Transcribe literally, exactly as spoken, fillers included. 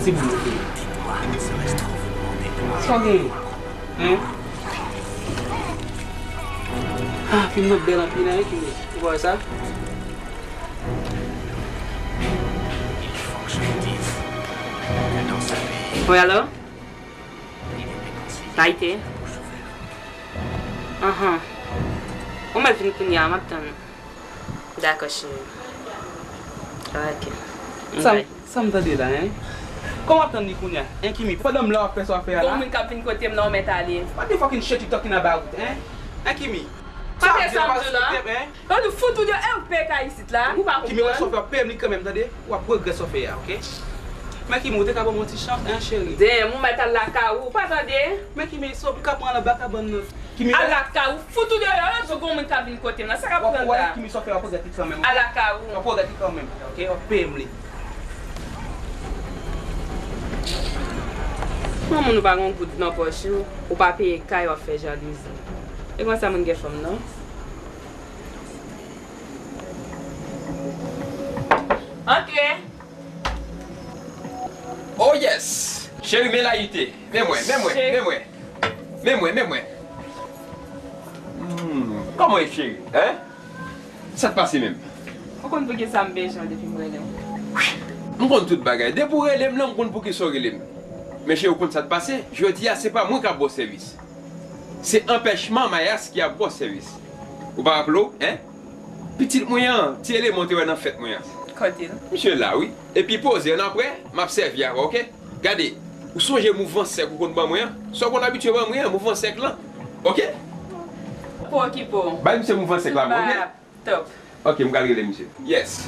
Ti boul, ok. Sa w genyen? Hein? Ah, fim nan bèl anpil, hein, Kimi? Ou pa wè sa? Wi, alo? Ayite. Ahan. Ou mèt vin kounye a, m ap tann ou. Dakò, cheri. Ok. Sa, sa m tande la, hein? Kòman w ap tann li kounye a, hein, Kimi? Pandan m la w ap fè sa w ap fè a la? Gon moun k ap vin kote m nan, ou mèt ale. What the fucking shit you talking about, hein? Hein, Kimi? Sa w ap di la pa respekte m, hein? Yo, nou fout ou deyò, e ou k peye kay isit la. Ou pa konprann. Kimi, wè sa w fè, w ap peye m li kanmenm, tande? W ap regrèt sa w fè a, ok? Men Kimi, ou te ka ban m yon ti chans, hein, cheri? Damn, ou mèt al lakay ou, ou pa tande? Men Kimi, so, m ka pran l anba kabann nan. Kimi, al lakay ou, fout ou deyò, yo, gon moun k ap vin kote m nan. Sa k ap pran la? Kimi, sa w fè, w ap regrèt li kanmenm, ok? Al lakay ou. W ap regrèt li kanmenm, ok? W ap peye m li. Kòman moun ou pa gon goud nan pòch ou, ou pa peye kay, w ap fè jalouzi. E konsa moun gen fanm, non? Antre! Oh yes! Cheri, men layite. Men mwen, men mwen, men mwen. Men mwen, men mwen. Hmm, kòman w ye, cheri? Hein? Sa k pase menm? Ou konn poukisa m bezwen w depi m rele w? M konn tout bagay. Depi w rele m lan, m konn poukisa w rele m. Men cheri, ou konn sa k pase? Jodi a, se pa mwen k ap ba w sèvis. Se anpèchman Mayas ki ap ba w sèvis. Ou pa raple w, hein? Pitit mwen an, ti eleman w te wè nan fèt mwen an. Kote l? Misye la, wi. Epi poze, annapre, m ap sèvi avè w, ok? Gade, ou sonje mouvman sèk ou konn ban mwen an? Sa w konn abitye ban mwen an, mouvman sèk lan. Ok? Pa okipe w. Bay misye mouvman sèk la, ok? Top. Ok, m pral rele misye. Yes.